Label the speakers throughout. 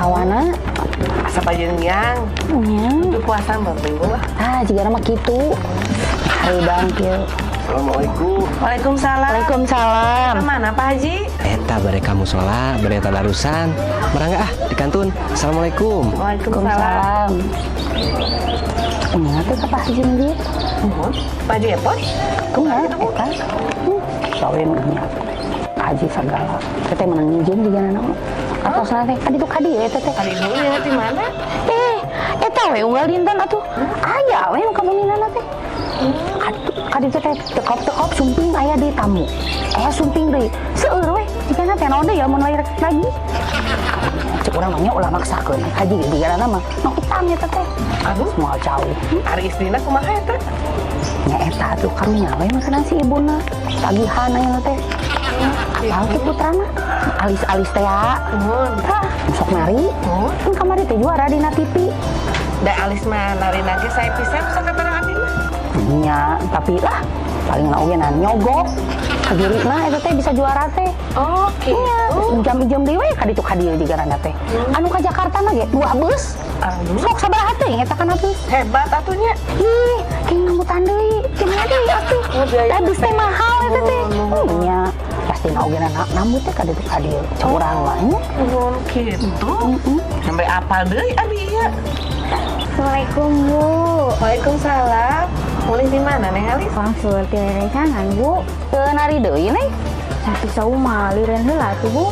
Speaker 1: Hawana.
Speaker 2: Asa pajeun yang.
Speaker 1: Nya.
Speaker 2: Itu puasa minggu lah.
Speaker 1: Ah, jiga mah kitu. Hareudang kieu.
Speaker 3: Assalamualaikum.
Speaker 2: Waalaikumsalam.
Speaker 1: Waalaikumsalam.
Speaker 2: Kemana, Pak Haji?
Speaker 4: Eta bade ka musola, bade tadarusan. Mangga ah, dikantun. Assalamualaikum.
Speaker 2: Waalaikumsalam.
Speaker 1: Waalaikumsalam. Kumaha teh ka Pak Haji di?
Speaker 2: Muhun. Pak Haji Epot?
Speaker 1: Kumaha eta? Sawin nya. Haji segala. Teteh menang nginjem juga anak. Atos teh kadi tuh kadi ya teteh.
Speaker 2: Kali dulu ya di mana?
Speaker 1: Eh, eta we unggal dinten atuh. Aya we nu kabuminana teh. Kadi teh tekop-tekop sumping aya di tamu. Aya sumping deui. Seueur we. Jigana teh naon deui ya mun lahir lagi. Cek urang mah nya ulah maksakeun. Haji ge jigana mah nu hutang eta teh.
Speaker 2: Aduh.
Speaker 1: Moal jauh.
Speaker 2: Ari istrina kumaha eta?
Speaker 1: Nya eta atuh karunya we makanan si ibuna. Tagihan aya teh. Apal ke putrana? Alis-alis teh ya.
Speaker 2: Muhun.
Speaker 1: Tah, sok nari.
Speaker 2: Oh.
Speaker 1: Kan kamari teh juara dina TV.
Speaker 2: Da alis mah nari nage saya pisan sakatarang abdi mah.
Speaker 1: Nya, tapi lah paling lah oge na nyogok. Kagirina eta teh bisa juara teh.
Speaker 2: Oh, gitu.
Speaker 1: Nya, jam-jam deui we ka ditu ka dieu jigarana teh. Anu ka Jakarta mah ge dua bus.
Speaker 2: Aduh.
Speaker 1: Sok sabaraha teuing eta kana bus.
Speaker 2: Hebat atuh nya.
Speaker 1: Ih, kayak ngambutan deui. Gimana deui atuh?
Speaker 2: Oh, biaya
Speaker 1: Teh bus teh mahal eta teh.
Speaker 2: Oh,
Speaker 1: Nya, pasti na oge na nambut teh ka ditu ka dieu. Cek urang mah nya.
Speaker 2: Oh, gitu. Sampai apal deui abi ieu.
Speaker 5: Assalamualaikum, Bu.
Speaker 2: Waalaikumsalam. Mulih di mana, Neng Alis?
Speaker 5: Langsung ti rerencangan, Bu.
Speaker 1: Teu nari deui, Neng.
Speaker 5: Satu sauma liren heula tuh, Bu.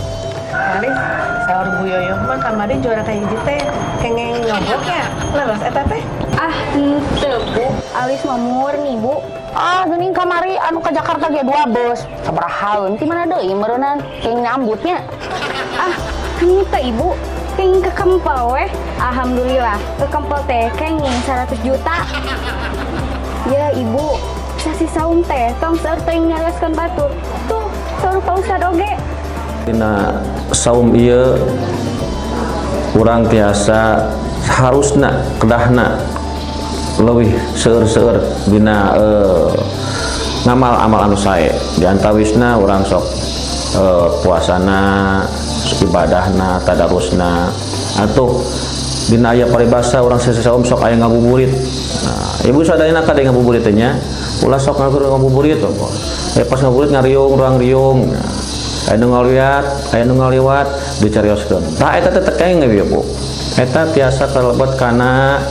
Speaker 2: Alis, saur Bu Yoyo mah kamari juara kahiji teh kengeng nyogok ya. Leres eta teh?
Speaker 5: Ah, henteu, Bu. Alis mah murni, Bu.
Speaker 1: Ah, geuning kamari anu ka Jakarta ge dua bus. Sabaraha ti mana deui meureunnan kenging nyambutnya.
Speaker 5: Ah, henteu, Ibu. Kenging kekempel weh. Alhamdulillah, kekempel teh kenging 100 juta. Ya, Ibu. Sasi saum teh tong seueur teuing nyarioskeun batur. Tuh, saur Pak Ustad oge.
Speaker 6: Dina saum ieu urang tiasa harusna kedahna leuwih seueur-seueur dina ngamal amal anu sae. Di antawisna urang sok puasana, ibadahna, tadarusna. Atuh dina aya paribasa urang sesi saum sok aya ngabuburit. Nah, ibu sadayana kade ngabuburit teh nya, ulah sok ngabuburit pas ngabuburit ngariung ruang riung. Nah, aya nu ngaliwat, aya nu ngaliwat dicarioskeun. Tah, eta teh teu kenging ieu, Bu. Eta tiasa kalebet kana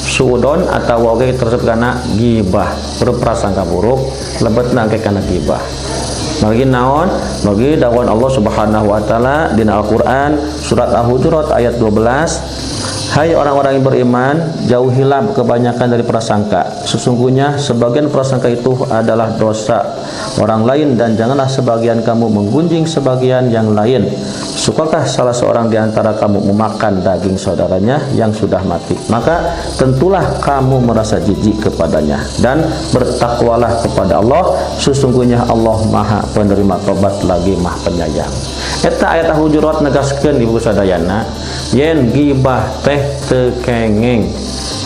Speaker 6: suudon atau oge tersebut kana gibah, berprasangka buruk lebetna ke kana gibah. Margi naon? Margi dawuhan Allah Subhanahu wa taala dina Al-Qur'an surat Al-Hujurat ayat 12. Hai orang-orang yang beriman, jauhilah kebanyakan dari prasangka. Sesungguhnya sebagian prasangka itu adalah dosa orang lain dan janganlah sebagian kamu menggunjing sebagian yang lain. Sukakah salah seorang di antara kamu memakan daging saudaranya yang sudah mati? Maka tentulah kamu merasa jijik kepadanya dan bertakwalah kepada Allah. Sesungguhnya Allah Maha Penerima Tobat lagi Maha Penyayang. Eta ayat Al-Hujurat negaskeun, Ibu sadayana, yen gibah teh teu kengeng.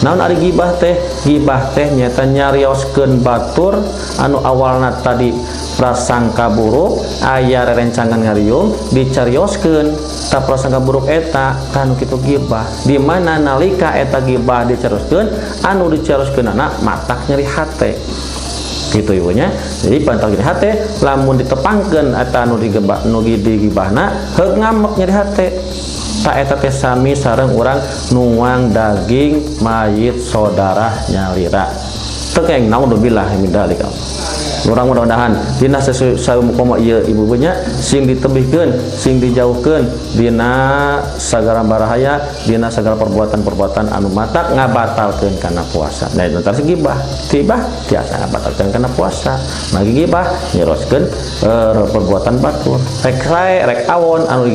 Speaker 6: Naon ari gibah teh? Gibah teh nyata nyarioskeun batur anu awalna tadi prasangka buruk, aya rerencangan ngariung dicarioskeun. Ta prasangka buruk eta kanu kitu gibah, di mana nalika eta gibah dicarioskeun, anu dicarioskeunana matak nyeri hate gitu, ibunya. Jadi pantang nyeri hate lamun ditepangkeun eta anu digebah, nu digibahna heug ngamek nyeri hate. Ta eta teh sami sareng urang nuang daging mayit saudara nyalira, teu kenging, naudzubillah min dzalik. Urang mudah-mudahan dina saum komo ieu, ibu nya, sing ditebihkeun, sing dijauhkeun dina sagala barahaya, dina sagala perbuatan-perbuatan anu matak ngabatalkeun kana puasa. Nah, itu tadi gibah, tibah tiasa ngabatalkeun kana puasa. Magi gibah nyeroskeun perbuatan batur, rek sae rek awon anu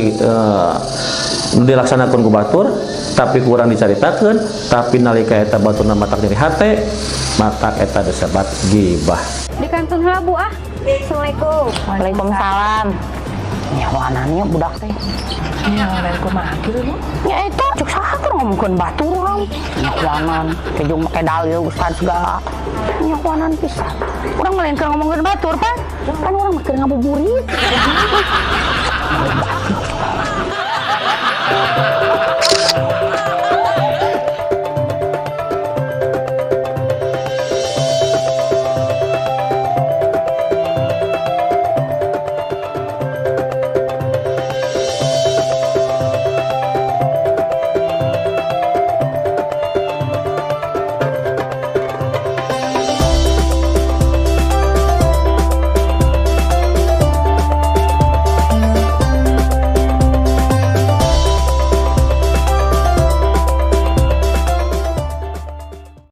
Speaker 6: dilaksanakeun ku batur tapi kurang dicaritakeun, tapi nalika eta baturna matak nyeri hate, matak eta disebat gibah.
Speaker 5: Dikantun heula, Bu, ah. Assalamualaikum.
Speaker 1: Waalaikumsalam. Nyawanannya budak teh.
Speaker 2: Ya, lain kumaha kitu, Bu?
Speaker 1: Ya eta cek saha keur ngomongkeun batur urang. Nyawanan, kejung make dalil ustad segala. Nyawanan pisan. Urang mah lain keur ngomongkeun batur, Pan. Kan urang mah keur ngabuburit. Hahaha.